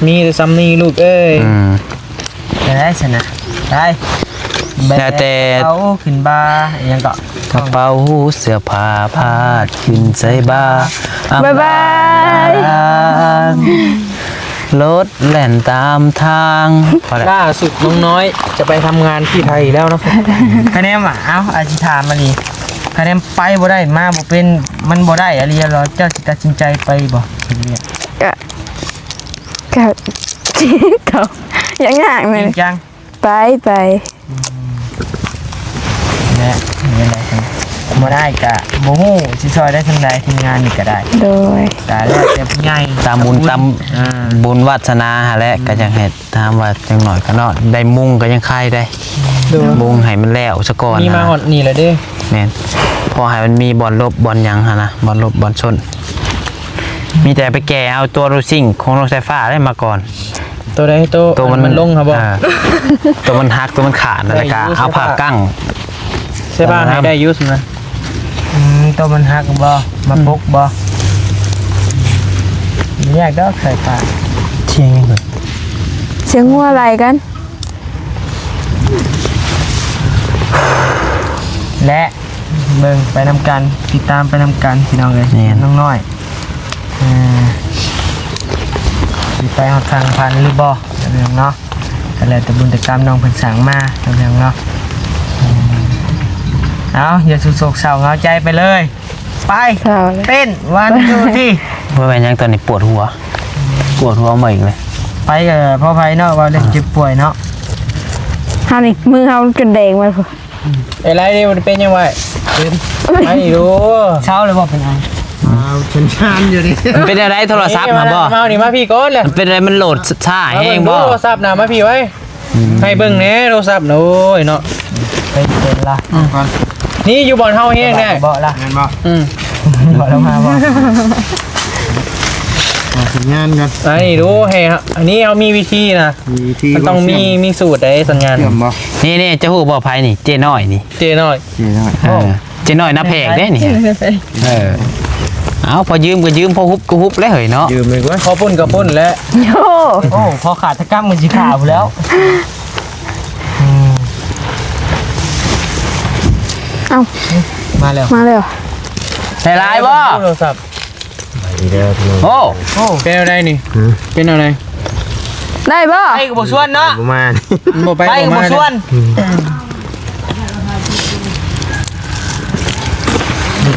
ມີແຕ່ຊ່ຳນີ້ລູກເອີຍ ອືມ ໄດ້ຊັ້ນນະ ໄດ້ ແບກ ແຕ່ ເອົາຂຶ້ນບ່າ ອີ່ຫຍັງເກາະ ກະເປົາເສື້ອຜ້າພາດຂຶ້ນໃສ່ບ່າ ບາຍບາຍ ລົດແລ່ນຕາມທາງ ພໍແລ້ວ ລ່າສຸດນ້ອງນ້ອຍຈະໄປທຳງານທີ່ໄທອີກແລ້ວເນາະ ຄະແນນວ່າ ເອົ້າ ອາ ຊິຖາມອັນນີ້ ຄະແນນໄປບໍ່ໄດ້ ມາບໍ່ເປັນ ມັນບໍ່ໄດ້ອີ່ຫຼີ ເຈົ້າຊິຕັດສິນໃຈໄປບໍ່? ກະ ກະ ກະ ຍັງຍາກແມ່ນ ຈິງຈັງ ໄປ ໄປ ອືມ ແລະ ມີແນວໃດ ບໍ່ໄດ້ກະບໍ່ຮູ້ຊິຊ່ອຍໄດ້ທາງໃດ ທີມງານນີ້ກະໄດ້ ໂດຍ ກະແລ້ວແຕ່ຜູ້ໃຫຍ່ ຕາມບຸນ ຕາມ ອ່າ ບຸນວາດສະໜາຫັ້ນແຫຼະ ອືມ ກະຢາກໃຫ້ ຖາມວ່າຈັ່ງໜ້ອຍກະເນາະ ໄດ້ມຸງກະຍັງໄຄໄດ໋ ອືມ ໂດຍ ມຸງໃຫ້ມັນແລ້ວສະກ່ອນ ນີ້ມາຮອດນີ້ແລ້ວເດ້. ແມ່ນ ພໍໃຫ້ມັນມີບ່ອນຫຼົບບ່ອນຫຍັງຫັ້ນນະ ບ່ອນຫຼົບບ່ອນຊົນ. ມີແຕ່ໄປແກ່ເອົາຕົວລູຊິງຂອງລົດໄຟຟ້າໄດ້ມາກ່ອນ. ໂຕໃດ? ໂຕ ໂຕມັນ ມັນລົງຫັ້ນບໍ່? ເອີ ໂຕມັນຫັກ ໂຕມັນຂາດ ແລ້ວກະເອົາຜ້າກັ້ງ ໃສ່ຜ້າໃຫ້ໄດ້ຢູ່ຊັ້ນນະ. ອືມ ໂຕມັນຫັກບໍ່? ມາປົກບໍ່? ອືມ ບໍ່ຍາກດອກ ໃສ່ຜ້າ. ສຽງຫຍັງ? ສຽງງົວໄລ່ກັນ. ແລະ ເບິ່ງໄປນຳກັນ ຕິດຕາມໄປນຳກັນ ພີ່ນ້ອງເອີຍ. ແມ່ນ ນ້ອງນ້ອຍ ເອີ ຊິໄປຮອດຝັ່ງພັນຫຼືບໍ່ ພີ່ນ້ອງເນາະ. ກໍແລ້ວແຕ່ບຸນແຕ່ກຳນ້ອງເພິ່ນສ້າງມາ ພີ່ນ້ອງເນາະ. ເອົາ ຢ່າສູ່ໂສກເສົ້າເຫງົາໃຈໄປເລີຍ. ໄປ ເຊົ້າແລ້ວ ເຕັ້ນ one two three. ບໍ່ແມ່ນຫຍັງ ຕອນນີ້ປວດຫົວ ປວດຫົວມາອີກເລີຍ. ໄປກໍພໍໄປເນາະ ເວົ້າເລື່ອງເຈັບປ່ວຍເນາະ. ເຮົານີ້ມືເຮົາຈົນແດງມາ. ເອີ ໄລນີ້ມັນເປັນຫຍັງວະ? ໄປນີ້ດູ ເຊົ້າແລ້ວບໍ່? ເປັນຫຍັງ? ເອົາສັນຍານຢູ່ນີ້. ມັນເປັນແນວໃດ ໂທລະສັບຫັ້ນບໍ່? ມານີ້ ມາພີ້ກ່ອນລະ. ມັນເປັນແນວໃດ ມັນໂຫຼດຊ້າແຮງບໍ່? ໂທລະສັບນະ ມາພີ້ໄວ້. ອືມ ໃຫ້ເບິ່ງແດ່ໂທລະສັບນະ. ໂອ້ຍເນາະ ໄປເປັນລະ. ອືມ ນີ້ຢູ່ບ່ອນເຮົາແຮງແດ່ ເບາະລະ ແມ່ນບໍ່? ອືມ ເບາະລະມາບໍ່? ເອົາສັນຍານກ່ອນ ອັນນີ້ດູ ໃຫ້ ອັນນີ້ເຮົາມີວິທີນະ ມີວິທີ ມັນຕ້ອງມີ ມີສູດໃດສັນຍານ. ເຊື່ອມບໍ່? ນີ້ໆ ຈະຮູ້ບໍ່ໃຜນີ້? ເຈ້ນ້ອຍນີ້ ເຈ້ນ້ອຍ ເຈ້ນ້ອຍ. ເອີ ເຈ້ນ້ອຍນາແພກເດ້ນີ້. ເອີ ເອົາ ພໍຢືມກໍຢືມ ພໍຮຸບກໍຮຸບແລ້ວເຮີ້ຍເນາະ. ຢືມອີກເວີຍ ພໍປຸ້ນກໍປຸ້ນແລ້ວ. ໂອ້ ພໍຂາດຕະກຳກໍຊິຂາດພຸ້ນແລ້ວ. ອືມ ເອົ້າ ມາແລ້ວ ມາແລ້ວ. ໄດ້ຫຼາຍບໍ່? ໂທລະສັບ. ໂອ້ ໂອ້ ເປັນແນວໃດນີ້? ຮະ? ເປັນແນວໃດ? ໄດ້ບໍ່? ໄປກໍບໍ່ຊວນເນາະ. ບໍ່ມາ ບໍ່ໄປ ໄປກໍບໍ່ຊວນ. ອືມ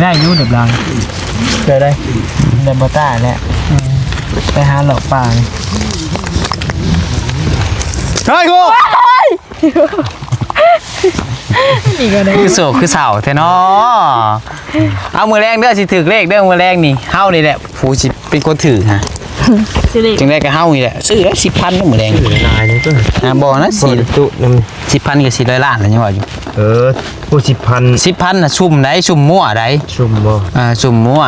ໄດ້ຢູ່ ເດີບລາງ ເກີດໄດ້ ໄດ້ບໍ່ຕາຍແຫຼະ. ອືມ ໄປຫາເລາະປ່ານີ້. ເຮີ້ຍ ໂອ້ຍ ນີ້ກໍໄດ້ ຄືໂສກຄືເສົ້າແທ້ເນາະ. ເອົາ ມື້ແລງເດີ ຊິຖືກເລກເດີ ມື້ແລງນີ້ ເຮົານີ້ແຫຼະຜູ້ຊິເປັນຄົນຖືກຮະ. ຖືກເລກ ຈັ່ງໃດກໍເຮົານີ້ແຫຼະ ຊື້ແລ້ວສິບພັນມື້ແລງ. ຊື້ຫຼາຍໆ ນີ້ຕົວະ ອ່າ ບໍ່ນະ ສີ່ ຕູ້ນຳ ສິບພັນກໍສີ່ຮ້ອຍລ້ານແລ້ວ ຍັງວ່າຢູ່. ເອີ ໂອ້ ສິບພັນ ສິບພັນນະ ຊຸ່ມໃດ ຊຸ່ມມົ້ວໃດ ຊຸ່ມບໍ່? ອ່າ ຊຸ່ມມົ້ວ.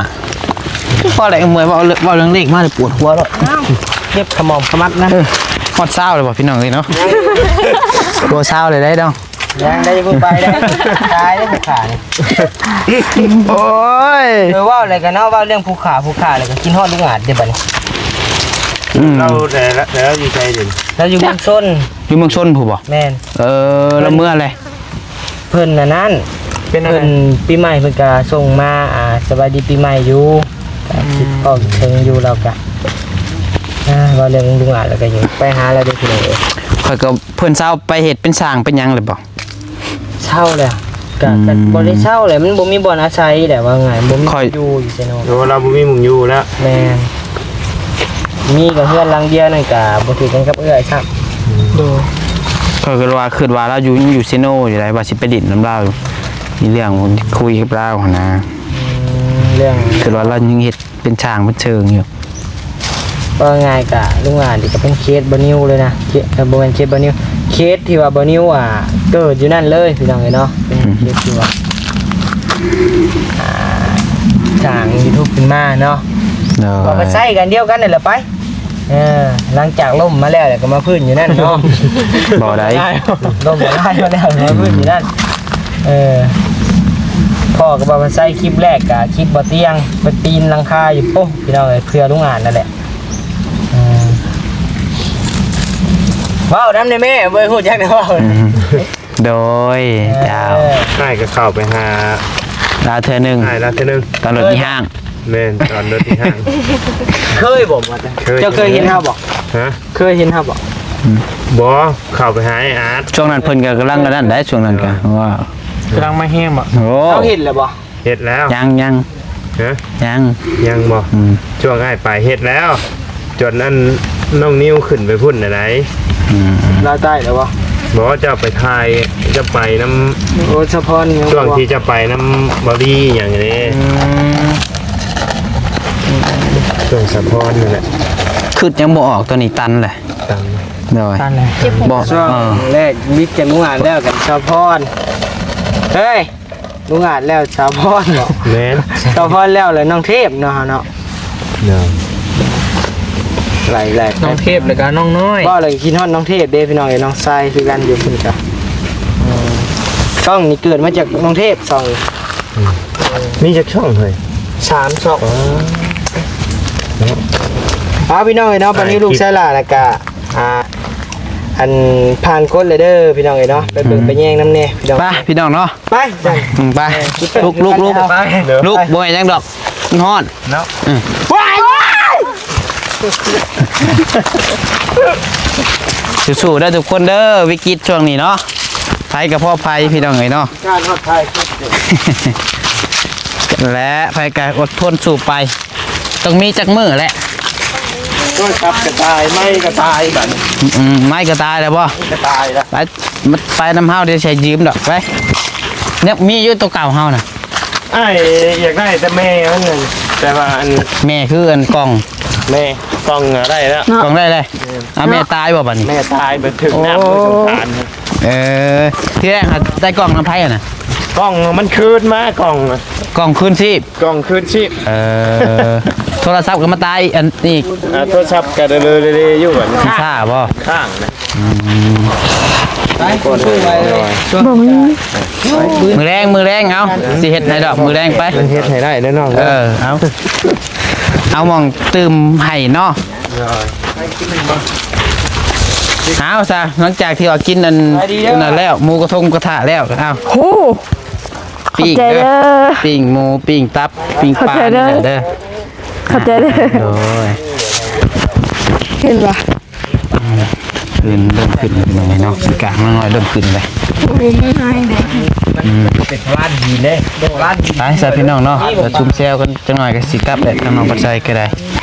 ພໍແລ້ວ ເມື່ອຍ ເວົ້າເລື່ອງ ເວົ້າເລື່ອງເລກມາແລ້ວປວດຫົວແລ້ວ. ອ້າວ ເຈັບຂະໝອມຂະມັດນະ. ເອີ ຮອດຊາວແລ້ວບໍ່ ພີ່ນ້ອງເອີຍເນາະ? ບໍ່ຊາວເລີຍໄດ໋ເນາະ. ຍັງໄດ້ຜູ້ໄປໄດ້ ຕາຍໄດ້ຜູ້ຂາຍ. ໂອ້ຍ ເອີ ເວົ້າແລ້ວກໍເນາະ ເວົ້າເລື່ອງຜູ້ຂາ ຜູ້ຂາແລ້ວກໍຄິດຮອດລຸງອາດເດ້ບັດນີ້. ອືມ ລາວແຕ່ລະ ແຕ່ລາວຢູ່ໃສເດ? ລາວຢູ່ເມືອງຊົນ. ຢູ່ເມືອງຊົນພຸ້ນບໍ່? ແມ່ນ. ເອີ ລາວເມືອແລ້ວ. ເພິ່ນອັນນັ້ນ ເປັນອັນນັ້ນ ເພິ່ນປີໃໝ່ເພິ່ນກໍສົ່ງມາ ອ່າ ສະບາຍດີປີໃໝ່ຢູ່ ອືມ ຄິດຮອດເຖິງຢູ່ ລາວກໍ ອ່າ ເວົ້າເລື່ອງລຸງອາດແລ້ວກໍຢາກໄປຫາລາວເດ້ ພີ່ນ້ອງເອີຍ. ຂ້ອຍກໍ ເພິ່ນເຊົາໄປເຮັດເປັນຊ່າງເປັນຫຍັງແລ້ວບໍ່? ເຊົາແລ້ວ ກະ ອືມ ກະບໍ່ໄດ້ເຊົາແຫຼະ ມັນບໍ່ມີບ່ອນອາໄສແຫຼະ ວ່າງ່າຍ ບໍ່ມີ ຂ້ອຍ ຢູ່ ຢູ່ໃສເນາະ. ໂອ້ ລາວບໍ່ມີໝ່ອງຢູ່ແລ້ວ. ແມ່ນ ມີກໍເຮືອນຫຼັງດຽວນັ້ນ ກະບໍ່ຖືກກັນກັບເອື້ອຍຊ້ຳ. ໂດຍ ຂ້ອຍກໍວ່າ ຄິດວ່າລາວຢູ່ ຍັງຢູ່ເຊໂນຢູ່ໃດ໋ ວ່າຊິໄປຫຼິ້ນນຳລາວ ມີເລື່ອງຄຸຍກັບລາວຫັ້ນນະ. ອືມ ເລື່ອງ ຄິດວ່າລາວຍັງເຮັດ ເປັນຊ່າງເປັນເຊີງຢູ່. ເວົ້າງ່າຍກະລຸງອາດນີ້ກະເປັນເຂດບ່າວນິວເລີຍນະ ເຂດ ເອີ ບໍ່ແມ່ນເຂດບ່າວນິວ ເຂດທີ່ວ່າບ່າວນິວ ອ່າ ເກີດຢູ່ນັ້ນເລີຍ ພີ່ນ້ອງເອີຍເນາະ. ເປັນເຂດທີ່ວ່າ ອ່າ ສ້າງຢູທູບຂຶ້ນມາເນາະ. ໂດຍ ກໍໄປໃຊ້ກັນດຽວກັນນັ້ນແຫຼະໄປ. ເອີ ຫຼັງຈາກລົ້ມມາແລ້ວ ແລ້ວກໍມາຟື້ນຢູ່ນັ້ນເນາະ. ບໍ່ໄດ້ ລົ້ມມາແລ້ວ ມາຟື້ນຢູ່ນັ້ນ. ເອີ ພໍ່ກໍບອກວ່າໃຊ້ຄລິບແລກກະຄລິບບໍ່ຕຽງ ໄປປີນຫຼັງຄາຢູ່ ໂອ້ ພີ່ນ້ອງເອີຍ ເພື່ອລຸງອາດນັ້ນແຫຼະ. ເອີ ເວົ້ານຳແດ່ແມ່ ບໍ່ຮູ້ຈັກແນວເວົ້າ. ອືມ ໂດຍ ເອີ ເຈົ້າ ອ້າຍກໍເຂົ້າໄປຫາລາວເທື່ອໜຶ່ງ ອ້າຍລາວເທື່ອໜຶ່ງ ຕອນລົດມີຫ້າງ. ແມ່ນ ຕອນລົດມີຫ້າງ. ເຄີຍບໍ່? ເຄີຍ. ເຈົ້າເຄີຍເຫັນເຮົາບໍ່? ຮະ? ເຄີຍເຫັນເຮົາບໍ່? ອືມ ບໍ່ ເຂົ້າໄປຫາອ້າຍອາດ ຊ່ວງນັ້ນເພິ່ນກໍກຳລັງອັນນັ້ນໄດ໋ ຊ່ວງນັ້ນກໍ ເອີ ວ່າ ກຳລັງມາແຮງບໍ່? ໂອ້ ເຮົາເຫັນແລ້ວບໍ່? ເຮັດແລ້ວ. ຍັງ ຍັງ. ຮະ? ຍັງ. ຍັງບໍ່? ອືມ ຊ່ວງອ້າຍໄປເຮັດແລ້ວ ຈົນອັນນ້ອງນິວຂຶ້ນໄປພຸ້ນນະໄດ໋. ອືມ ລາວໃຕ້ແລ້ວບໍ່? ບໍ່ ເຈົ້າໄປຖ່າຍ ເຈົ້າໄປນຳ ໂອ້ ສະພອນ ຊ່ວງທີ່ເຈົ້າໄປນຳບາວລີຫຍັງນີ້. ອືມ ຊ່ວງສະພອນນັ້ນແຫຼະ. ຄຶດຍັງບໍ່ອອກ ຕອນນີ້ຕັນແຫຼະ ຕັນ. ໂດຍ ຕັນແລ້ວ ເຈັບຫົວ ບໍ່ ຊ່ວງ ເອີ ແລກວິກກັນ ລຸງອາດແລ້ວກັນ ສາວພອນ ເຮີ້ຍ ລຸງອາດແລ້ວ ສາວພອນ ແມ່ນ ສາວພອນແລ້ວ ແລ້ວນ້ອງເທບເນາະ ເຮົາເນາະ ໂດຍ ຫຼາຍໆ ນ້ອງເທບ ແລ້ວກໍນ້ອງນ້ອຍ ເວົ້າແລ້ວກໍຄິດຮອດນ້ອງເທບເດ້ ພີ່ນ້ອງເອີຍ ນ້ອງຊາຍຄືກັນຢູ່ພຸ້ນກະ ເອີ ຊ່ອງນີ້ເກີດມາຈາກນ້ອງເທບ ຊ່ອງ ອືມ ມີຈັກຊ່ອງເຮີ້ຍ? ສາມຊ່ອງ ອໍ ເອົາ ພີ່ນ້ອງເອີຍເນາະ ບັດນີ້ລູກຊາຍຫຼ້ານະກະ ອ່າ ອັນ ຜ່ານກົດເລີຍເດີ ພີ່ນ້ອງເອີຍເນາະ ໄປເບິ່ງ ອືມ ໄປແຍງນຳແດ່ ພີ່ນ້ອງ ໄປ ພີ່ນ້ອງເນາະ ໄປ ອືມ ໄປ ເອີ ລຸກ ລຸກ ລຸກ ໄປ ລຸກ ບໍ່ແມ່ນຫຍັງດອກ ມັນຮ້ອນເນາະ ອືມ ວ້າຍ ສູ້ໆເດີທຸກຄົນເດີ ວິກິດຊ່ວງນີ້ເນາະ ໃຜກໍພໍໃຜ ພີ່ນ້ອງເອີຍເນາະ ການຮອດໄທ ແລະ ໃຜກໍອົດທົນສູ້ໄປ ຕ້ອງມີຈັກມື້ແຫຼະ ໂທລະສັບກໍຕາຍ ໄມກໍຕາຍບັດນີ້ ອືມ ໄມກໍຕາຍແລ້ວບໍ່? ກໍຕາຍແລ້ວ ໄປ ມັນໄປນຳເຮົາ ດຽວຊິໃຫ້ຢືມດອກ ໄປ ຍັງມີຢູ່ໂຕເກົ່າເຮົານະ ອ້າຍຢາກໄດ້ແຕ່ແມ່ມັນນັ້ນ ແຕ່ວ່າອັນ ແມ່ຄືອັນກ່ອງ ແມ່ ກ່ອງກໍໄດ້ແລ້ວ ເນາະ ກ່ອງໄດ້ເລີຍ ແມ່ນ ອ່າ ແມ່ຕາຍບໍ່ບັດນີ້? ແມ່ຕາຍ ໄປຖືກນ້ຳ ໂອ້ ສົງສານ ເອີ ທີແລກຫາໄດ້ກ່ອງນຳໃຜຫັ້ນນະ? ກ່ອງມັນຄືນມາ ກ່ອງ ກ່ອງຄືນຊີບ ກ່ອງຄືນຊີບ ເອີ ໂທລະສັບກໍມາຕາຍອັນນີ້ອີກ ອ່າ ໂທລະສັບກໍເລີໆຢູ່ບັດນີ້ ຄືຄ້າບໍ່? ຄ້າງນະ ອືມ ໄປ ບໍ່ມີ ມື້ແລງ ມື້ແລງ ເອົາ ຊິເຮັດໃຫ້ດອກ ມື້ແລງໄປ ເຮັດໃຫ້ໄດ້ເດີນ້ອງ ເອີ ເອົາ ເອົາໝ່ອງຕື່ມໃຫ້ເນາະ ເອົາຊະ ຫຼັງຈາກທີ່ວ່າກິນອັນນັ້ນແລ້ວ ໝູກະທົງກະທະແລ້ວ ເອົາ ໂຫ ປີ້ງເດີ ຂອບໃຈເດີ ປີ້ງໝູ ປີ້ງຕັບ ປີ້ງປາ ຂອບໃຈເດີ ນີ້ແຫຼະເດີ ຂອບໃຈເດີ ໂດຍ ເຫັນບໍ່? ອືມ ຂຶ້ນ ເລີ່ມຂຶ້ນເນາະ ຂີ້ກາງນ້ອຍໆ ເລີ່ມຂຶ້ນແລ້ວ ໂອ້ຍ ມັນຮ້າຍເດ້ ອືມ ມັນເປັນລານຫີນເດ້ ລານຫີນ ໄປຊະພີ່ນ້ອງເນາະ ປະຊຸມແຊວກັນຈັກໜ່ອຍກໍຊິກັບແຫຼະ ທາງນ້ອງປາໄຊກໍໄດ້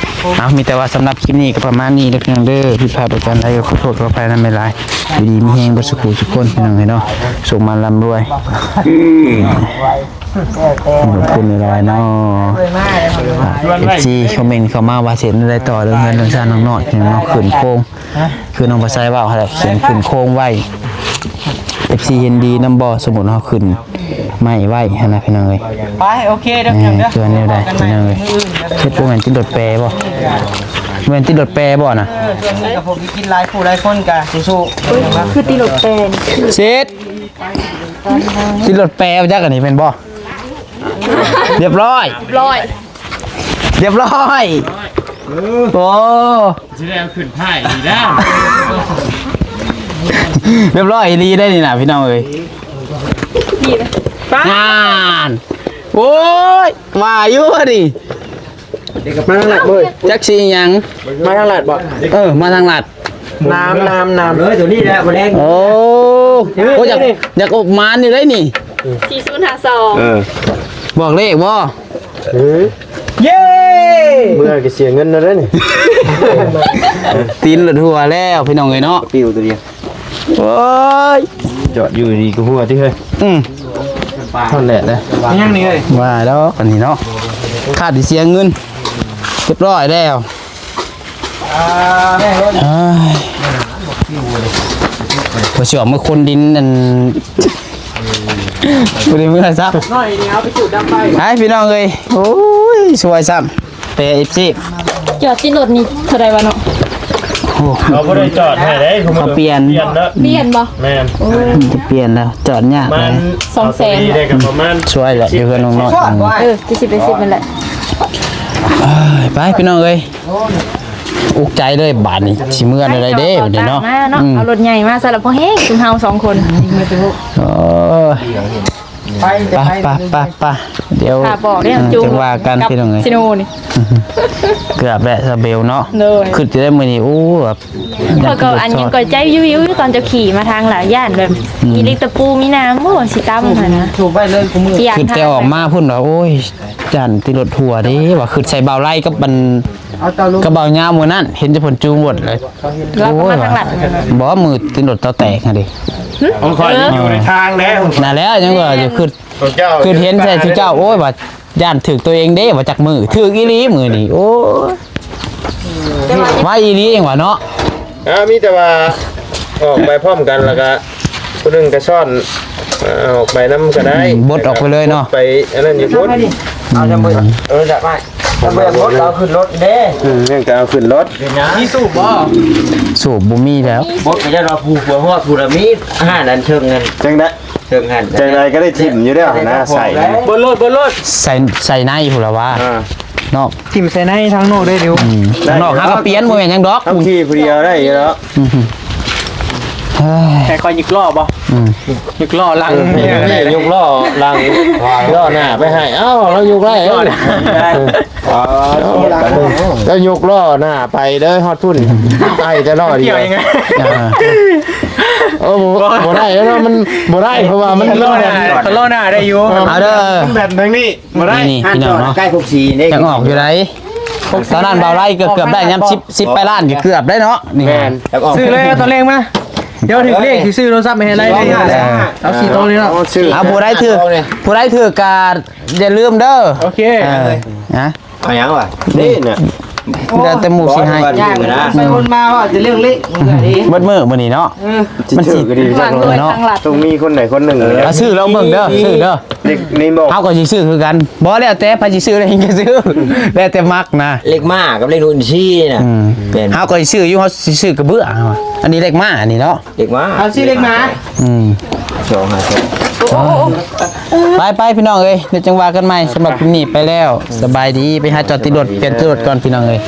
ເອົາ ມີແຕ່ວ່າສຳລັບຄລິບນີ້ກໍປະມານນີ້ເດີພີ່ນ້ອງເດີ ຜິດພາດປະການໃດກໍຂໍໂທດຂໍອະໄພນຳຫຼາຍໆ ຢູ່ດີມີແຮງເບິດສູ່ຜູ້ສູ່ຄົນ ພີ່ນ້ອງເອີຍເນາະ ໂຊກໝານລ່ຳລວຍ ອືມ ຂອບຄຸນຫຼາຍໆເນາະ ເອັຟຊີຄອມເມັນເຂົ້າມາວ່າຊິເຮັດແນວໃດຕໍ່ເລື່ອງເຮືອນເລື່ອງຊານນ້ອງນ້ອຍເນາະ ຂຶ້ນໂຄງ ຄືນ້ອງປາໄຊເວົ້າຫັ້ນແຫຼະ ຂຶ້ນ ຂຶ້ນໂຄງໄວ້ ເອັຟຊີເຫັນດີນຳບໍ່ ສົມມຸດເຮົາຂຶ້ນໄມ້ໄວ້ຫັ້ນນະ ພີ່ນ້ອງເອີຍ ໄປ ໂອເຄເດີ ເອີ ເດີ ຈະແນວໃດ ພີ່ນ້ອງເອີຍ ເຮັດບໍ່ແມ່ນຕິດລົດແປບໍ່ ແມ່ນຕິດລົດແປບໍ່ນະ ເອີ ຊ່ວງນີ້ກໍພວກທີ່ກິນຫຼາຍຜູ້ຫຼາຍຄົນກໍສູ້ໆ ຄືຕິດລົດແປ ເສັດ ຕິດລົດແປບໍ່ຈັກ ອັນນີ້ແມ່ນບໍ່? ຮຽບຮ້ອຍ ຮຽບຮ້ອຍ ຮຽບຮ້ອຍ ໂອ້ ຊິໄດ້ເອົາຂຶ້ນທ້າຍອີກແລ້ວ ຮຽບຮ້ອຍອີ່ຫຼີໄດ໋ນີ້ນະ ພີ່ນ້ອງເອີຍ ນີ້ນະ ງານ ໂອ້ຍ ວ່າຢູ່ນີ້ ມາທາງລັດເວີຍ ຈັກຊິຫຍັງ ມາທາງລັດບໍ່ ເອີ ມາທາງລັດ ນ້ຳ ນ້ຳ ນ້ຳ ເອີ ຕົວນີ້ແຫຼະບໍ່ແດງ ໂອ້ ໂອ້ ຢາກ ຢາກອົບໝານຢູ່ໄດ໋ນີ້ ສີ່ສູນຫ້າສອງ ເອີ ບອກເລກບໍ່? ເອີ ເຢ້ ເມື່ອກໍເສຍເງິນແລ້ວເດ້ນີ້ ຕີນລົດຫົວແລ້ວພີ່ນ້ອງເອີຍເນາະ ປິວຕົວດຽວ ໂອ້ຍ ຈອດຢູ່ດີກໍຫົວຕິເຮີ້ຍ ອືມ ເທົ່າແຫຼະເດ້ ຍັງນີ້ເອີຍ ວ່າດອກອັນນີ້ເນາະ ຄາດຊິເສຍເງິນ ຮຽບຮ້ອຍແລ້ວ ອ່າ ເອີຍ ວ່າຊິອອກມາຂົນດິນນັ້ນ ບໍ່ໄດ້ເມືອຊ້ຳ ໜ້ອຍນີ້ເອົາໄປຈູດດັງໄຟ ໄປພີ່ນ້ອງເອີຍ ໂອ້ຍ ຊ່ວຍຊ້ຳ ແປ ເອັຟຊີ ຈອດຕິດລົດນີ້ເທົ່າໃດວະເນາະ ໂອ້ ເຂົາບໍ່ໄດ້ຈອດໃຫ້ເດ້ ເຂົາປ່ຽນ ປ່ຽນເນາະ ປ່ຽນບໍ່? ແມ່ນ ໂອ້ ຈະປ່ຽນແລ້ວ ຈອດຍາກ ປະມານ ສອງແສນ ເອົາຕົວນີ້ໄດ້ກໍປະມານ ຊ່ວຍແຫຼະ ຢູ່ເຮືອນນ້ອງນ້ອຍ ເອີ ເຈັດສິບ ແປດສິບ ນັ້ນແຫຼະ ເອີຍ ໄປພີ່ນ້ອງເອີຍ ອຸກໃຈເລີຍບາດນີ້ ຊິເມືອແນວໃດເດ້ບາດນີ້ເນາະ ມາເນາະ ອືມ ເອົາລົດໃຫຍ່ມາຊະລະ ພໍແຮງຊຸມເຮົາສອງຄົນ ໂອ້ຍ ໄປ ໄປ ໄປ ໄປ ດຽວ ຖ້າບອກເດ້ ອືມ ຈັ່ງວ່າກັນ ກັບ ພີ່ນ້ອງເອີຍ ຊິໂນນີ້ ເກືອບແຫຼະ ສາວເບວເນາະ ໂດຍ ຄິດຈະໄດ້ມື້ນີ້ ໂອ້ ແບບ ຂ້ອຍກໍອັນຍັງກໍໃຈວິວໆຢູ່ຕອນເຈົ້າຂີ່ມາທາງລະ ຢ້ານແບບ ອືມ ມີເຫຼັກຕະປູ ມີນ້ຳ ໂອ້ ຊິຕຳຫັ້ນນະ ຖືກໄວ້ເລີຍ ຄືມື້ ຄິດແຕ່ອອກມາພຸ້ນວ່າ ໂອ້ຍ ຢ້ານຕິດລົດຫົວເດ້ ວ່າຄິດໃສ່ບ່າວໄລກັບອັນ ກັບບ່າວຍາວມື້ນັ້ນ ເຫັນແຕ່ເພິ່ນຈູງລົດເລີຍ ລາວກໍມາທາງລັດ ໂອ້ຍ ບໍ່ ມືຕິດລົດຕາແຕກຫັ້ນເດ້ ຂອງຂ້ອຍຍັງຢູ່ໃນທາງແລ້ວ ນັ້ນແຫຼະ ຍັງວ່າຢູ່ຄິດ ຂອງເຈົ້າ ຄືເຫັນໃສ່ຊຸເຈົ້າ ໂອ້ຍ ວ່າຢ້ານຖືກຕົວເອງເດ້ ວ່າຈັກມື້ ຖືກອີ່ຫຼີມື້ນີ້ ໂອ້ຍ ໄວອີ່ຫຼີເອງວ່າເນາະ ອ່າ ມີແຕ່ວ່າອອກໄປພ້ອມກັນ ແລ້ວກະຜູ້ໜຶ່ງກະຊ້ອນ ເອີ ອອກໄປນຳກະໄດ້ ອືມ ບົດອອກໄປເລີຍເນາະ ໄປອັນນັ້ນຢູ່ພຸ້ນ ເອົາຈຳເບີດ ເອີ ຈະມາຈຳເບີດບົດເອົາຂຶ້ນລົດເດ້ ອືມ ຍັງກະເອົາຂຶ້ນລົດ ມີສູບບໍ່? ສູບບໍ່ມີແລ້ວ ບົດກະຢ້ານວ່າຜູ້ ຜູ້ຮອດຜູ້ລະມີ ຮ້ານອັນເທິງນັ້ນ ຈັ່ງໃດ ເທິງຫັ້ນ ຈັ່ງໃດກະໄດ້ຖິ້ມຢູ່ແລ້ວຫັ້ນນະ ໃສ່ ເບິດໂລດ ເບິດໂລດ ໃສ່ ໃສ່ໃນພຸ້ນລະວ່າ ອ່າ ເນາະ ຖິ້ມໃສ່ໃນທາງນອກໄດ້ຢູ່ ອືມ ທາງນອກຫາກະປ່ຽນ ບໍ່ແມ່ນຫຍັງດອກ ເຮົາຂີ່ຜູ້ດຽວໄດ້ຢູ່ເນາະ ອືມ ເຮີ້ຍ ໃຫ້ຂ້ອຍຍົກລໍ້ບໍ່? ອືມ ຍົກລໍ້ຫຼັງ ເອີ ຍົກລໍ້ຫຼັງ ລໍ້ໜ້າໄປໃຫ້ ເອົ້າ ລາວຍົກໄດ້ ອໍ ລາວຍົກລໍ້ໜ້າໄປເດີ ຮອດພຸ້ນ ໄປແຕ່ລໍ້ດຽວ ກ່ຽວຍັງໄງ? ອ່າ ໂອ້ ບໍ່ ບໍ່ໄດ້ແລ້ວເນາະ ມັນບໍ່ໄດ້ ເພາະວ່າມັນລໍ້ໜ້າ ລໍ້ໜ້າໄດ້ຢູ່ ເອົາເດີ ແບບນີ້ ບໍ່ໄດ້ ນີ້ ພີ່ນ້ອງເນາະ ໃກ້ຫົກສີ່ນີ້ ຍັງອອກຢູ່ໃດ໋ ຕອນນັ້ນບ່າວໄລເກືອບ ເກືອບໄດ້ຍາມສິບ ສິບປາຍລ້ານ ເກືອບໄດ້ເນາະ ນີ້ ແມ່ນ ຊື້ເລີຍ ຕອນແລງມາ ດຽວຖືກເລກຊິຊື້ໂທລະສັບໃຫ້ໄລເລີຍ ເອົາສີ່ໂຕນີ້ເນາະ ເອົາຜູ້ໃດຖືກ ຜູ້ໃດຖືກກະຢ່າລືມເດີ ໂອເຄ ເອີ ນະ ເອົາຫຍັງວະ ນີ້ນະ ແລ້ວແຕ່ໝູ່ຊິໃຫ້ ໃສ່ຄົນມາວ່າຈະເລື່ອງເລກ ເບິດມື້ມື້ນີ້ເນາະ ເອີ ມັນຊິຖືກກະດີເນາະ ຕ້ອງມີຄົນໃດຄົນໜຶ່ງ ເອົາ ຊື້ລອງເບິ່ງເດີ ຊື້ເດີ ເລກນີ້ບໍ່ ເຮົາກະຊິຊື້ຄືກັນ ບໍ່ ແລ້ວແຕ່ໃຜຊິຊື້ ແລ້ວແຕ່ມັກນະ ເລກມ້າກັບເລກນຸ່ນຊີນະ ອືມ ແມ່ນ ເຮົາກະຊິຊື້ຢູ່ ເຮົາຊິຊື້ກະເບື້ອງ ອັນນີ້ເລກມ້າ ອັນນີ້ເນາະ ເລກມ້າ ເອົາຊື້ເລກມ້າ ອືມ ສອງຫ້າສອງ ໄປໆ ພີ່ນ້ອງເອີຍ ດຽວຈັ່ງວ່າກັນໃໝ່ ສຳລັບຄລິບນີ້ໄປແລ້ວ ສະບາຍດີ ໄປຫາຈອດຕິດລົດ ປ່ຽນຕິດລົດກ່ອນ ພີ່ນ້ອງເອີຍ.